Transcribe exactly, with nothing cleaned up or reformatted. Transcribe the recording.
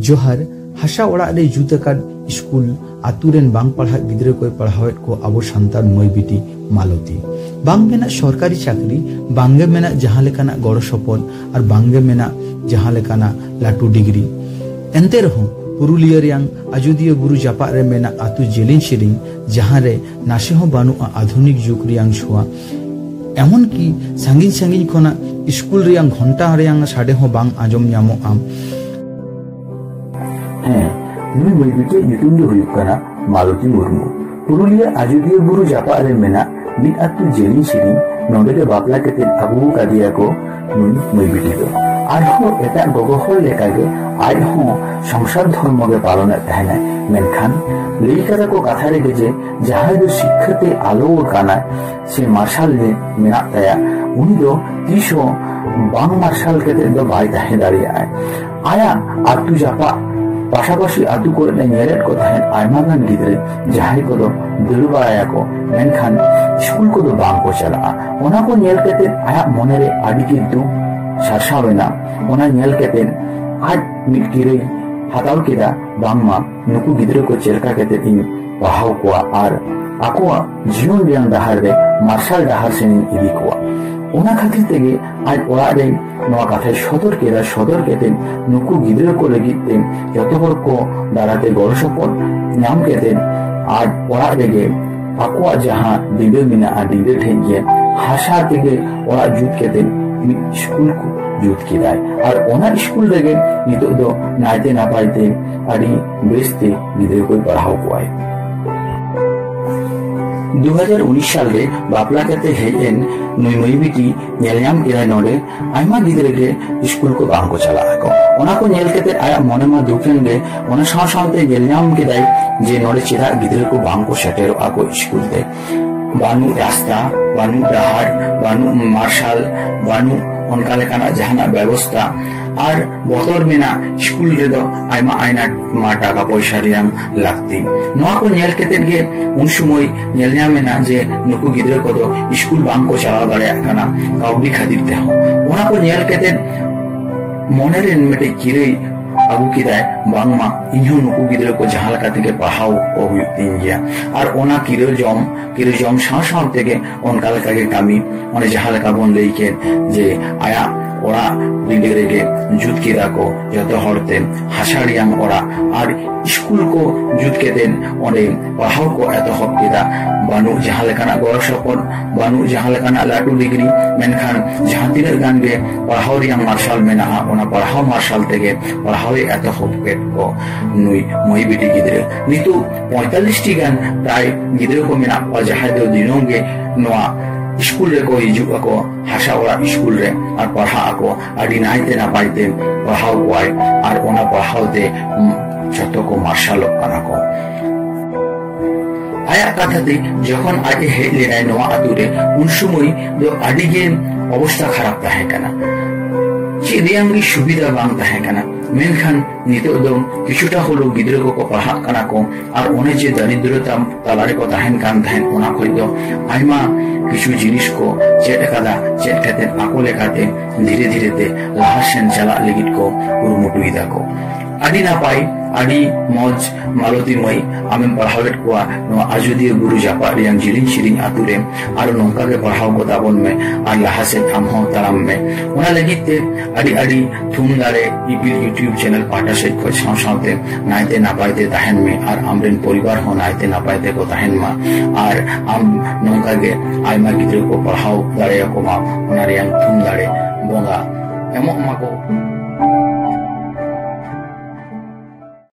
ᱡᱚᱦᱟᱨ᱾ ᱦᱟᱥᱟ ᱚᱲᱟᱜ ᱨᱮ ᱡᱩᱛ ᱟᱠᱟᱫ ᱥᱠᱩᱞ, ᱟᱛᱩ ᱨᱮᱱ ᱵᱟᱝ ᱯᱟᱲᱦᱟᱜ ᱜᱤᱫᱽᱨᱟᱹ ᱠᱚᱭ ᱯᱟᱲᱦᱟᱣᱮᱫ ᱠᱚ ᱟᱵᱚ ᱥᱟᱱᱛᱟᱲ ᱢᱟᱹᱭ ᱵᱤᱴᱤ ᱢᱟᱞᱚᱛᱤ᱾ ᱵᱟᱝ ᱢᱮᱱᱟᱜ ᱥᱚᱨᱠᱟᱨᱤ ᱪᱟᱹᱠᱨᱤ, ᱵᱟᱝᱜᱮ ᱢᱮᱱᱟᱜ ᱡᱟᱦᱟᱸ ᱞᱮᱠᱟᱱᱟᱜ ᱜᱚᱲᱚ ᱥᱚᱯᱚᱦᱚᱫ, ᱟᱨ ᱵᱟᱝᱜᱮ ᱢᱮᱱᱟᱜ ᱡᱟᱦᱟᱸ ᱞᱮᱠᱟᱱᱟᱜ ᱞᱟᱹᱴᱩ ᱰᱤᱜᱽᱨᱤ᱾ ᱮᱱᱛᱮ ᱨᱮᱦᱚᱸ ᱯᱩᱨᱩᱞᱤᱭᱟᱹ ᱨᱮᱭᱟᱝ ᱟᱡᱚᱫᱤᱭᱟᱹ ᱵᱩᱨᱩ ᱡᱟᱯᱟᱜ ᱨᱮ ᱢᱮᱱᱟᱜ ᱟᱛᱩ ᱡᱮᱞᱮᱧ ᱥᱮᱨᱮᱧ, ᱡᱟᱦᱟᱸ ᱨᱮ ᱱᱟᱥᱮ ᱦᱚᱸ ᱵᱟᱹᱱᱩᱜᱼᱟ ᱟᱫᱷᱩᱱᱤᱠ ᱡᱩᱜᱽ ᱨᱮᱭᱟᱝ ᱥᱚᱣᱟ᱾ ᱮᱢᱚᱱ ᱠᱤ ᱥᱟᱺᱜᱤᱧ ᱥᱟᱺᱜᱤᱧ ᱠᱷᱚᱱᱟᱜ ᱥᱠᱩᱞ ᱨᱮᱭᱟᱝ ᱜᱷᱚᱱᱴᱟ ᱨᱮᱭᱟᱝ ᱥᱟᱰᱮ ᱦᱚᱸ ᱵᱟᱝ ᱟᱸᱡᱚᱢ ᱧᱟᱢᱚᱜᱼᱟ᱾ ᱦᱮᱸ, ᱱᱩᱭ ᱢᱟᱹᱭ ᱵᱤᱴᱤᱭᱟᱜ ᱧᱩᱛᱩᱢ ᱫᱚ ᱦᱩᱭᱩᱜ ᱠᱟᱱᱟ ᱢᱟᱞᱚᱛᱤ ᱢᱩᱨᱢᱩ᱾ ᱯᱩᱨᱩᱞᱤᱭᱟᱹ ᱟᱡᱚᱫᱤᱭᱟᱹ ᱵᱩᱨᱩ ᱡᱟᱯᱟᱜ ᱨᱮ ᱢᱮᱱᱟᱜ ᱢᱤᱫ ᱟᱹᱛᱩ ᱡᱮᱞᱤᱧ ᱥᱤᱨᱤᱧ, ᱱᱚᱰᱮ ᱜᱮ ᱵᱟᱯᱞᱟ ᱠᱟᱛᱮ ᱟᱹᱜᱩ ᱟᱠᱟᱫᱮᱭᱟ ᱠᱚ ᱱᱩᱭ ᱢᱟᱹᱭ ᱵᱤᱴᱤ ᱫᱚ᱾ ᱟᱨᱦᱚᱸ ᱮᱴᱟᱜ ᱜᱚᱜᱚ ᱦᱚᱲ ᱞᱮᱠᱟᱜᱮ ᱟᱡ ᱦᱚᱸ ᱥᱚᱝᱥᱟᱨ ᱫᱷᱚᱨᱢᱚ ᱜᱮ ᱯᱟᱞᱚᱱᱮᱫ ᱛᱟᱦᱮᱱᱟᱭ᱾ ᱢᱮᱱᱠᱷᱟᱱ ᱞᱟᱹᱭ ᱠᱟᱫᱟ ᱠᱚ ᱠᱟᱛᱷᱟ ᱨᱮᱜᱮ ᱡᱮ, ᱡᱟᱦᱟᱸᱭ ᱫᱚ ᱥᱤᱠᱠᱷᱟᱹ ᱛᱮ ᱟᱞᱳ ᱟᱠᱟᱱᱟᱭ ᱥᱮ ᱢᱟᱨᱥᱟᱞ ᱢᱮ-, ᱢᱮᱱᱟᱜ ᱛᱟᱭᱟ, ᱩᱱᱤ ᱫᱚ ᱛᱤᱥ ᱦᱚᱸ ᱵᱟᱝ ᱢᱟᱨᱥᱟᱞ ᱠᱟᱛᱮ ᱫᱚ ᱵᱟᱭ ᱛᱟᱦᱮᱸ ᱫᱟᱲᱮᱭᱟᱜᱼᱟᱭ᱾ ᱟᱭᱟᱜ ᱟᱹᱛᱩ ᱡᱟᱯᱟᱜ ᱯᱟᱥᱟᱯᱟᱥᱤ ᱟᱹᱛᱩ ᱠᱚᱨᱮ ᱮ ᱧᱮᱞᱮᱫ ᱠᱚ ᱛᱟᱦᱮᱸᱫ ᱟᱭᱢᱟ ᱜᱟᱱ ᱜᱤᱫᱽᱨᱟᱹ, ᱡᱟᱦᱟᱸᱭ ᱠᱚᱫᱚ ᱫᱟᱹᱲ ᱵᱟᱲᱟᱭᱟᱠᱚ, ᱢᱮᱱᱠᱷᱟᱱ ᱥᱠᱩᱞ ᱠᱚᱫᱚ ᱵᱟᱝ ᱠᱚ ᱪᱟᱞᱟᱜᱼᱟ᱾ ᱚᱱᱟ ᱠᱚ ᱧᱮᱞ ᱠᱟᱛᱮ ᱟᱭᱟᱜ ᱢᱚᱱᱮᱨᱮ ᱟᱹᱰᱤ ᱜᱮ ᱫᱩᱠ ᱥᱟᱨᱥᱟᱣ ᱮᱱᱟ᱾ ᱚᱱᱟ ᱧᱮᱞ ᱠᱟᱛᱮ ᱟᱡ ᱢᱤᱫ ᱠᱤᱨᱟᱹᱭ ᱦᱟᱛᱟᱣ ᱠᱮᱫᱟ, ᱵᱟᱝᱢᱟ ᱱᱩᱠᱩ ᱜᱤᱫᱽᱨᱟᱹ ᱠᱚ ᱪᱮᱫ ᱞᱮᱠᱟ ᱠᱟᱛᱮ ᱤᱧ ᱯᱟᱲᱦᱟᱣ ᱠᱚᱣᱟ ᱟᱨ ᱟᱠᱚᱣᱟᱜ ᱡᱤᱭᱚᱱ ᱨᱮᱭᱟᱜ ᱰᱟᱦᱟᱨ ᱨᱮ ᱢᱟᱨᱥᱟᱞ ᱰᱟᱦᱟᱨ ᱥᱮᱱ ᱤᱧ ᱤᱫᱤ ᱠᱚᱣᱟ᱾ ᱚᱱᱟ ᱠᱷᱟᱹᱛᱤᱨ ᱛᱮᱜᱮ ᱟᱡ ᱚᱲᱟᱜ ᱨᱮ ᱱᱚᱣᱟ ᱠᱟᱛᱷᱟᱭ ᱥᱚᱫᱚᱨ ᱠᱮᱫᱟ᱾ ᱥᱚᱫᱚᱨ ᱠᱟᱛᱮ ᱱᱩᱠᱩ ᱜᱤᱫᱽᱨᱟᱹ ᱠᱚ ᱞᱟᱹᱜᱤᱫ ᱛᱮ ᱡᱚᱛᱚ ᱦᱚᱲ ᱠᱚ ᱫᱟᱨᱟᱭ ᱛᱮ ᱜᱚᱲᱚ ᱥᱚᱯᱚᱦᱚᱫ ᱧᱟᱢ ᱠᱟᱛᱮ ᱟᱡ ᱚᱲᱟᱜ ᱨᱮᱜᱮ ᱟᱠᱚᱣᱟᱜ ᱡᱟᱦᱟᱸ ᱰᱤᱸᱰᱟᱹ ᱢᱮᱱᱟᱜᱼᱟ, ᱰᱤᱸᱰᱟᱹ ᱴᱷᱮᱡ ᱜᱮ ᱦᱟᱥᱟ ᱛᱮᱜᱮ ᱚᱲᱟᱜ ᱡᱩᱛ ᱠᱟᱛᱮ ᱢᱤᱫ ᱥᱠᱩᱞ ᱠᱚ ᱡᱩᱛ ᱠᱮᱫᱟᱭ᱾ ᱟᱨ ᱚᱱᱟ ᱥᱠᱩᱞ ᱨᱮᱜᱮ ᱱᱤᱛᱚᱜ ᱫᱚ ᱱᱟᱭᱛᱮ ᱱᱟᱯᱟᱭ ᱛᱮ ᱟᱹᱰᱤ ᱵᱮᱥ ᱛᱮ ᱜᱤᱫᱽᱨᱟᱹ ᱠᱚᱭ ᱯᱟᱲᱦᱟᱣ ᱠᱚᱣᱟᱭ᱾ ᱫᱩ ᱦᱟᱡᱟᱨ ᱩᱱᱤᱥ ᱥᱟᱞ ᱨᱮ ᱵᱟᱯᱞᱟ ᱠᱟᱛᱮ ᱦᱮᱡ ᱮᱱ ᱱᱩᱭ ᱢᱟᱹᱭ ᱵᱤᱴᱤ ᱧᱮᱞ ᱧᱟᱢ ᱠᱮᱫᱟᱭ ᱱᱚᱰᱮ ᱟᱭᱢᱟ ᱜᱤᱫᱽᱨᱟᱹ ᱜᱮ ᱥᱠᱩᱞ ᱠᱚ ᱵᱟᱝ ᱠᱚ ᱪᱟᱞᱟᱜ ᱟᱠᱚ᱾ ᱚᱱᱟ ᱠᱚ ᱧᱮᱞ ᱠᱟᱛᱮ ᱟᱭᱟᱜ ᱢᱚᱱᱮ ᱢᱟ ᱫᱩᱠ ᱮᱱ ᱜᱮ, ᱚᱱᱟ ᱥᱟᱶ ᱥᱟᱶᱛᱮ ᱧᱮᱞ ᱧᱟᱢ ᱠᱮᱫᱟᱭ ᱡᱮ ᱱᱚᱰᱮ ᱪᱮᱫᱟᱜ ᱜᱤᱫᱽᱨᱟᱹ ᱠᱚ ᱵᱟᱝ ᱠᱚ ᱥᱮᱴᱮᱨᱚᱜᱼᱟ ᱠᱚ ᱥᱠᱩᱞ ᱛᱮ᱾ ᱵᱟᱹᱱᱩᱜ ᱨᱟᱥᱛᱟ, ᱵᱟᱹᱱᱩᱜ ᱰᱟᱦᱟᱨ, ᱵᱟᱹᱱᱩᱜ ᱢᱟᱨᱥᱟᱞ, ᱵᱟᱹᱱᱩᱜ ᱚᱱᱠᱟ ᱞᱮᱠᱟᱱᱟᱜ ᱡᱟᱦᱟᱱᱟᱜ ᱵᱮᱵᱚᱥᱛᱟ᱾ ᱟᱨ ᱵᱚᱛᱚᱨ ᱢᱮᱱᱟᱜ, ᱥᱠᱩᱞ ᱨᱮᱫᱚ ᱟᱭᱢᱟ ᱟᱭᱱᱟᱴ ᱢᱟ ᱴᱟᱠᱟ ᱯᱚᱭᱥᱟ ᱨᱮᱭᱟᱝ ᱞᱟᱹᱠᱛᱤ᱾ ᱱᱚᱣᱟ ᱠᱚ ᱧᱮᱞ ᱠᱟᱛᱮ ᱜᱮ ᱩᱱ ᱥᱚᱢᱚᱭ ᱧᱮᱞ ᱧᱟᱢ ᱮᱱᱟ ᱡᱮ ᱱᱩᱠᱩ ᱜᱤᱫᱽᱨᱟᱹ ᱠᱚᱫᱚ ᱥᱠᱩᱞ ᱵᱟᱝ ᱠᱚ ᱪᱟᱞᱟᱣ ᱫᱟᱲᱮᱭᱟᱜ ᱠᱟᱱᱟ ᱠᱟᱹᱣᱰᱤ ᱠᱷᱟᱹᱛᱤᱨ ᱛᱮᱦᱚᱸ᱾ ᱚᱱᱟ ᱠᱚ ᱧᱮᱞ ᱠᱟᱛᱮ ᱢᱚᱱᱮ ᱨᱮ ᱢᱤᱫᱴᱮᱡ ᱠᱤᱨᱟᱹᱭ ᱟᱹᱜᱩ ᱠᱮᱫᱟᱭ, ᱵᱟᱝᱢᱟ ᱤᱧᱦᱚᱸ ᱱᱩᱠᱩ ᱜᱤᱫᱽᱨᱟᱹ ᱠᱚ ᱡᱟᱦᱟᱸ ᱞᱮᱠᱟ ᱛᱮᱜᱮ ᱯᱟᱲᱦᱟᱣ ᱠᱚ ᱦᱩᱭᱩᱜ ᱛᱤᱧ ᱜᱮᱭᱟ᱾ ᱟᱨ ᱚᱱᱟ ᱠᱤᱨᱟᱹ ᱡᱚᱢ, ᱠᱤᱨᱟᱹ ᱡᱚᱢ ᱥᱟᱶ ᱥᱟᱶ ᱛᱮᱜᱮ ᱚᱱᱠᱟ ᱞᱮᱠᱟ ᱜᱮ ᱠᱟᱹᱢᱤ, ᱚᱱᱮ ᱡᱟᱦᱟᱸ ᱞᱮᱠᱟ ᱵᱚᱱ ᱞᱟᱹᱭ ᱠᱮᱫ ᱡᱮ ᱟᱭᱟᱜ ᱚᱲᱟᱜ ᱯᱤᱸᱰᱟᱹ ᱨᱮᱜᱮ ᱡᱩᱛ ᱠᱮᱫᱟ ᱠᱚ ᱡᱚᱛᱚ ᱦᱚᱲ ᱛᱮ ᱦᱟᱥᱟ ᱨᱮᱭᱟᱝ ᱚᱲᱟᱜ, ᱟᱨ ᱥᱠᱩᱞ ᱠᱚ ᱡᱩᱛ ᱠᱮᱫ ᱚᱸᱰᱮ ᱯᱟᱲᱦᱟᱣ ᱠᱚ ᱮᱛᱚᱦᱚᱵ ᱠᱮᱫᱟ᱾ ᱵᱟᱹᱱᱩᱜ ᱡᱟᱦᱟᱸ ᱞᱮᱠᱟᱱᱟᱜ ᱜᱚᱲᱚ ᱥᱚᱯᱚᱦᱚᱫ, ᱵᱟᱹᱱᱩᱜ ᱡᱟᱦᱟᱸ ᱞᱮᱠᱟᱱᱟᱜ ᱞᱟᱹᱴᱩ ᱰᱤᱜᱽᱨᱤ, ᱢᱮᱱᱠᱷᱟᱱ ᱡᱟᱦᱟᱸ ᱛᱤᱱᱟᱹᱜ ᱜᱟᱱ ᱜᱮ ᱯᱟᱲᱦᱟᱣ ᱨᱮᱭᱟᱝ ᱢᱟᱨᱥᱟᱞ ᱢᱮᱱᱟᱜᱼᱟ, ᱚᱱᱟ ᱯᱟᱲᱦᱟᱣ ᱢᱟᱨᱥᱟᱞ ᱛᱮᱜᱮ ᱯᱟᱲᱦᱟᱣ ᱮ ᱮᱛᱚᱦᱚᱵ ᱠᱮᱫ ᱠᱚ ᱱᱩᱭ ᱢᱟᱹᱭ ᱵᱤᱴᱤ ᱜᱤᱫᱽᱨᱟᱹ᱾ ᱱᱤᱛᱚᱜ ᱯᱚᱸᱭᱛᱟᱞᱞᱤᱥ ᱴᱤ ᱜᱟᱱ ᱯᱨᱟᱭ ᱜᱤᱫᱽᱨᱟᱹ ᱠᱚ ᱢᱮᱱᱟᱜ ᱠᱚᱣᱟ, ᱡᱟᱦᱟᱸᱭ ᱫᱚ ᱫᱤᱱᱟᱹᱢ ᱜᱮ ᱱᱚᱣᱟ ᱥᱠᱩᱞ ᱨᱮᱠᱚ ᱦᱤᱡᱩᱜ ᱟᱠᱚ ᱦᱟᱥᱟ ᱚᱲᱟᱜ ᱥᱠᱩᱞ ᱨᱮ ᱟᱨ ᱯᱟᱲᱦᱟᱜ ᱟᱠᱚ᱾ ᱟᱹᱰᱤ ᱱᱟᱭᱛᱮ ᱱᱟᱯᱟᱭ ᱛᱮ ᱯᱟᱲᱦᱟᱣ ᱠᱚᱣᱟᱭ ᱟᱨ ᱚᱱᱟ ᱯᱟᱲᱦᱟᱣ ᱛᱮ, ᱩᱢ, ᱡᱷᱚᱛᱚ ᱠᱚ ᱢᱟᱨᱥᱟᱞᱚᱜ ᱠᱟᱱᱟ ᱠᱚ᱾ ᱟᱭᱟᱜ ᱠᱟᱛᱷᱟ ᱛᱮ, ᱡᱚᱠᱷᱚᱱ ᱟᱡ ᱮ ᱦᱮᱡ ᱞᱮᱱᱟᱭ ᱱᱚᱣᱟ ᱟᱛᱳ ᱨᱮ, ᱩᱱ ᱥᱚᱢᱚᱭ ᱫᱚ ᱟᱹᱰᱤ ᱜᱮ ᱚᱵᱚᱥᱛᱟ ᱠᱷᱟᱨᱟᱯ ᱛᱟᱦᱮᱸ ᱠᱟᱱᱟ, ᱪᱮᱫ ᱨᱮᱭᱟᱝ ᱜᱮ ᱥᱩᱵᱤᱫᱷᱟ ᱵᱟᱝ ᱛᱟᱦᱮᱸ ᱠᱟᱱᱟ᱾ ᱢᱮᱱᱠᱷᱟᱱ ᱱᱤᱛᱚᱜ ᱫᱚ ᱠᱤᱪᱷᱩᱴᱟ ᱦᱚᱞᱮᱣ ᱜᱤᱫᱽᱨᱟᱹ ᱠᱚᱠᱚ ᱯᱟᱲᱦᱟᱜ ᱠᱟᱱᱟ ᱠᱚ, ᱟᱨ ᱚᱱᱮ ᱡᱮ ᱫᱟᱨᱤᱫᱨᱚᱛᱟ ᱛᱟᱞᱟ ᱨᱮᱠᱚ ᱛᱟᱦᱮᱱ ᱠᱟᱱ ᱛᱟᱦᱮᱸᱫ, ᱚᱱᱟ ᱠᱷᱚᱱ ᱫᱚ ᱟᱭᱢᱟ ᱠᱤᱪᱷᱩ ᱡᱤᱱᱤᱥ ᱠᱚ ᱪᱮᱫ ᱟᱠᱟᱫᱟ, ᱪᱮᱫ ᱠᱟᱛᱮ ᱟᱠᱚ ᱞᱮᱠᱟᱛᱮ ᱫᱷᱤᱨᱮ ᱫᱷᱤᱨᱮ ᱛᱮ ᱞᱟᱦᱟ ᱥᱮᱱ ᱪᱟᱞᱟᱜ ᱞᱟᱹᱜᱤᱫ ᱠᱚ ᱠᱩᱨᱩᱢᱩᱴᱩᱭ ᱫᱟᱠᱚ᱾ ᱟᱹᱰᱤ ᱱᱟᱯᱟᱭ, ᱟᱹᱰᱤ ᱢᱚᱡᱽ ᱢᱟᱞᱚᱛᱤ ᱢᱟᱹᱭ, ᱟᱢᱮᱢ ᱯᱟᱲᱦᱟᱣᱮᱫ ᱠᱚᱣᱟ ᱱᱚᱣᱟ ᱟᱡᱚᱫᱤᱭᱟᱹ ᱵᱩᱨᱩ ᱡᱟᱯᱟᱜ ᱨᱮᱭᱟᱝ ᱡᱤᱞᱤᱧ ᱥᱤᱞᱤᱧ ᱟᱛᱳ ᱨᱮ, ᱟᱨ ᱱᱚᱝᱠᱟ ᱜᱮ ᱯᱟᱲᱦᱟᱣ ᱠᱚ ᱛᱟᱵᱚᱱ ᱢᱮ ᱟᱨ ᱞᱟᱦᱟ ᱥᱮᱫ ᱟᱢ ᱦᱚᱸ ᱛᱟᱲᱟᱢ ᱢᱮ᱾ ᱚᱱᱟ ᱞᱟᱹᱜᱤᱫ ᱛᱮ ᱟᱹᱰᱤ ᱟᱹᱰᱤ ᱛᱷᱩᱢ ᱫᱟᱲᱮ ᱤᱯᱤᱞ YouTube ᱪᱮᱱᱮᱞ ᱯᱟᱦᱴᱟ ᱥᱮᱫ ᱠᱷᱚᱱ ᱥᱟᱶ ᱥᱟᱶᱛᱮ ᱱᱟᱭᱛᱮ ᱱᱟᱯᱟᱭ ᱛᱮ ᱛᱟᱦᱮᱱ ᱢᱮ ᱟᱨ ᱟᱢᱨᱮᱱ ᱯᱚᱨᱤᱵᱟᱨ ᱦᱚᱸ ᱱᱟᱭᱛᱮ ᱱᱟᱯᱟᱭ ᱛᱮᱠᱚ ᱛᱟᱦᱮᱱ ᱢᱟ, ᱟᱨ ᱟᱢ ᱱᱚᱝᱠᱟ ᱜᱮ ᱟᱭᱢᱟ ᱜᱤᱫᱽᱨᱟᱹ ᱠᱚ ᱯᱟᱲᱦᱟᱣ ᱫᱟᱲᱮᱭᱟᱠᱚ ᱢᱟ, ᱚᱱᱟ ᱨᱮᱭᱟᱝ ᱛᱷᱩᱢ ᱫᱟᱲᱮ ᱵᱚᱸᱜᱟ ᱮᱢᱚᱜ ᱢᱟᱠᱚ᱾